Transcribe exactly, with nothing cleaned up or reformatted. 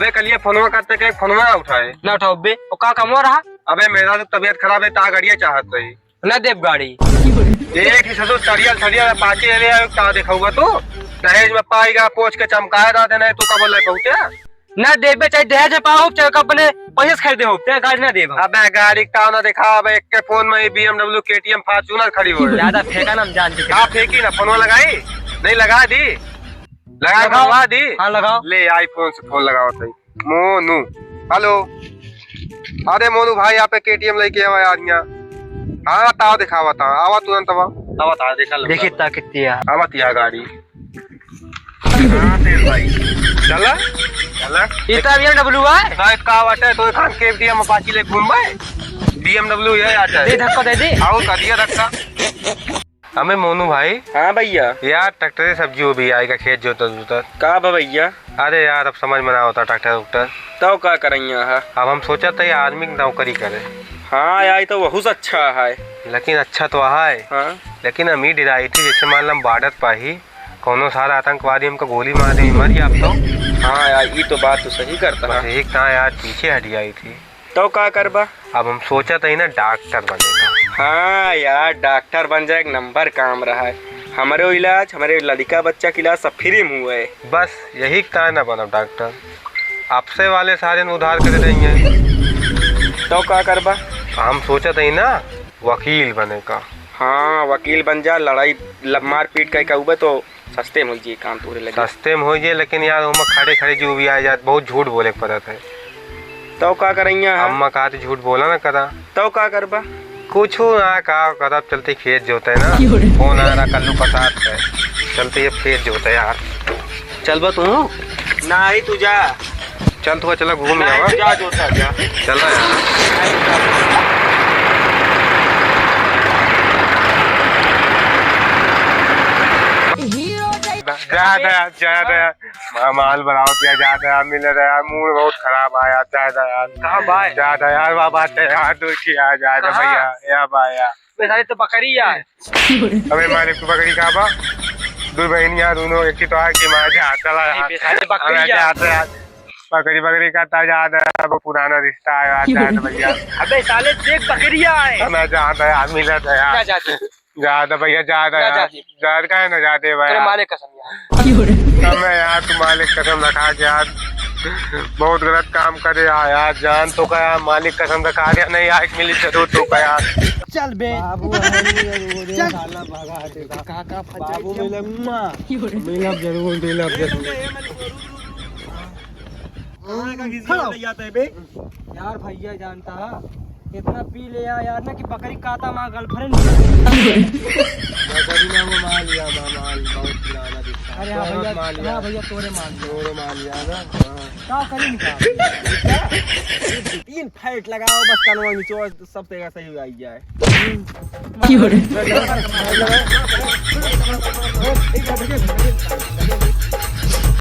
बे, कलिया फोनवा करते के फोनवा ना उठाए। ना उठाओ बे, वो का कमवा रहा? अबे, मेरा तो तबीयत खराब है, ता गाड़िया चाहत रही। ना देब गाड़ी। एक ही ससुर सड़िया, सड़िया पाची ले ले आयो, ता देखाऊगा तू। दहेज में पाईगा, पोछ के चमकाए रहा देना है, तू कब ले पहुंचे? ना देबे, चाहे दहेज में पाओ, चाहे अपने पैसे से खरीदे हो, तेरा गाड़ी ना देब हम। अबे, गाड़ी का ना देखा, अबे, एक के फोन में ही B M W, K T M, Fortuner खड़ी हो है। ज्यादा फेंका ना, हम जान के का फेंकी ना, फोनवा लगाई? नहीं, लगा दी। लगाए लगाओ। मंगवा दी। हाँ, लगाओ। ले, iPhone से फोन लगाओ तई। मोनू, हेलो। अरे मोनू भाई, यहाँ पे K T M लेके आवा यार यहाँ। हाँ, ताव दिखावा था, आवा तुरंत आवा। आवा था, देखा लूंगा। देखी ता कितनी है। आवा ता गाड़ी। हाँ, तेल भाई। चला? चला? इतना B M W है? भाई, का बात है, तो खान K T M Apache ले घूम भाई। B M W है यार। दे धक्का, दे दे। आओ, कर दिया धक्का। अबे मोनू भाई। हाँ भैया। यार, ट्रैक्टर से सब्जी वो भी आएगा, खेत जोतत जोतत। का बा भैया? अरे यार, अब समझ में ना होता ट्रैक्टर उक्टर। तो का करैया है? अब हम सोचा था ये आर्मी की नौकरी करे। हाँ यार, ये तो बहुत अच्छा है। लेकिन अच्छा तो है। हाँ। लेकिन हम ही डराई थी, जैसे मान लो हम बॉर्डर पर ही, कौनो सारा आतंकवादी हमको गोली मार दे, मर जाब तो। हाँ यार, ये तो बात तो सही करता बस है। एक था यार, पीछे हट जाई थी। तो का करबा? अब हम सोचत हई ना डॉक्टर बने का। हाँ यार, डॉक्टर बन जाए, एक नंबर काम रहा है। हमरो इलाज, हमरे लड़िका बच्चा के इलाज सब फ्री में हुए। बस यही का ना बनब डॉक्टर, आपसे वाले सारे न उधार कर देंगे। तो का करबा? हम सोचत हई ना वकील बने का। हाँ, वकील बन जा, लड़ाई ल-, मारपीट कई का उबे तो सस्ते में होइ जाई काम तोरे लगे। सस्ते में होइ जाई, लेकिन यार, ओमा खड़े खड़े जो भी आ जात, बहुत झूठ बोले के पड़त है। तो का करैया है? अम्मा कहा थी, "झूठ बोला ना करा।" तो का करबा? कुछ ना, का करब, चलते खेत जोते ना। क्यों रे? फोन आ रहा कल्लू प्रसाद से, चलते ये खेत जोते यार। चलबा तू? नाही, तू जा। चल, तू चला, घूम नाही, आवा। जा, जोता, जा। चला यार। जा, जा, जा, जा। मा-, माल बनावत या, जा, जा, मिले रहे यार, मूड बहुत खराब आया, जा, जा यार। कहाँ बा? जा, जा यार, बाबा, ते यार, तू किया, जा, जा कहाँ? भैया, या बा, या। बे साले, तो बकरी यार। अबे मालिक, तू बकरी कहाँ बा? दो बहन यार, दोनों एक ही तो आके मार जा, चला यार। बे साले, बकरी अबे यार। जा, जा यार। बकरी, बकरी का ता जा, जा, वो पुराना रिश्ता है यार, बकरी। जा, जा भैया। अबे साले, देख बकरिया है। ना जा, जा यार, मिला था यार। ना जा, जा। जा, जा भैया, जा, जा ना यार। जा, जा। जा, काहे ना जाते भाई तेरे यार? मालिक कसम यार। हमें यार, तू मालिक कसम रखा के यार, बहुत गलत काम करे यार, यार, जान तो का यार, मालिक कसम रखा के नहीं यार, मिली जरूर तो का यार। चल बे। बाबू, चल। साला भगा दे। काका फंसाई बाबू, दिया। मिले, माँ। मिलब जरूर, मिलब जरूर। कहाँ का घिसिया खड़ा। ले जाता है बे? यार भैया जानता है, इतना पी ले यार, यार ना कि बकरी काता माँ गर्लफ्रेंड। बकरी ना वो माल यार, माँ माल बहुत पुराना दिखता है। अरे हाँ तोहरा भैया, माल हाँ यार। भैया तोरे माल। तोरे माल यार ना। हाँ। का करी निकाल? तीन फाइट लगाओ बस कनवा नीचे और सब तेरा सही हो जाए। क्यों रे?